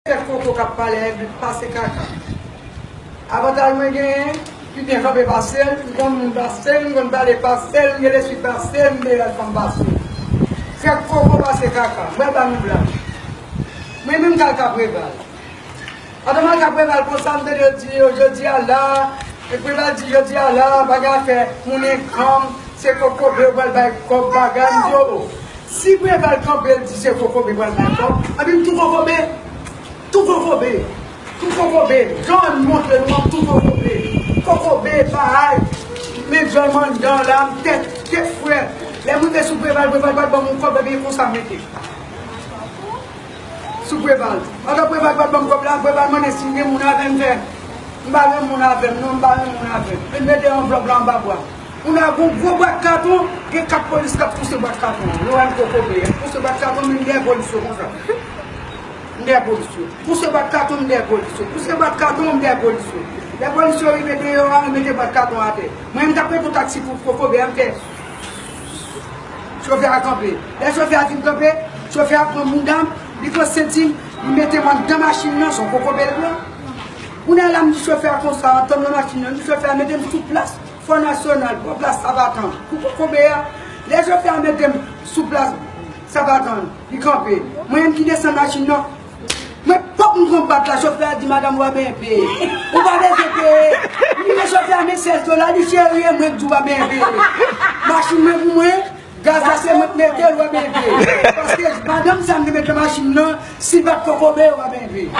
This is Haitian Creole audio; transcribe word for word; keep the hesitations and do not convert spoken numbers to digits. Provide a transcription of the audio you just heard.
Tèt koko k ap pale, pase kaka. Avantaj mwen genyen, pi byen kanpe pase l, m konn moun pase l, m konn pale pase l, m gen lespri pase l, m byen bèl fanm pase l. Tèt koko pase kaka, mwen pa nou blan. Mwen menm kaka Preval. Anvan m al ka Preval konsa, m tande yo di yo jodi a la, e Preval di jodi a la, bagay afè moun enkanm, se kokobe yo pral bay kòb bagay, m di yo, o, si Preval kanpe l di se kokobe pral bay kòb, anben m tou kokobe, tou kokobe, tou kokobe, jan m montre nou an, tou kokobe, kokobe, paray, men djòl mandan la, m tèt, tèt frè, lè m rive sou Preval, Preval pral ban m yon kòb, ebyen konsa m rete. Sou Preval. Pandan Preval pa t ban m kòb la, Preval mande si m gen moun avè m, m fè. M pa gen moun avè m, non, m pa gen moun avè m. Epi mete anvlòp la anba bra. Moun nan gon gwo bwat katon, gen kat polis k ap pouse bwat katon an. Yo wè m kokobe, y ap pouse bwat katon, men m dèyè polis yo konsa. M dèyè polis yo. Pouse bwat katon, m dèyè polis yo. Pouse bwat katon, m dèyè polis yo. Lè polis yo rive deyò a, yo mete bwat katon atè. Mwen, m t ap rete yon taksi pou kokobe a, m fè. Chofè a kanpe. Lè chofè a fin kanpe, chofè a pran mouda m, li pran senti m, li mete m anndan machin nan, se yon kokobe l pran. Kounye a la, m di chofè a konsa, antann nan machin nan, m di chofè a mete m sou plas Fò Nasyonal, bò plas Savatan, pou kokobe a. Lè chofè a mete m sou plas Savatan, li kanpe. Mwen menm ki desann machin nan, mwen pòp m pran bat la, chofè a di, "Madanm, w a benyen peye. Ou pa bezwen peye." M di, "Men chofè a, men sèz dola." Li, "Cheri, e mwen k di w pa benyen peye. Machin mwen pou mwen, gaz la se mwen k mete l, w a benyen peye." Paske madanm sa m te met nan machin nan, si l pa t kokobe, w a benyen peye.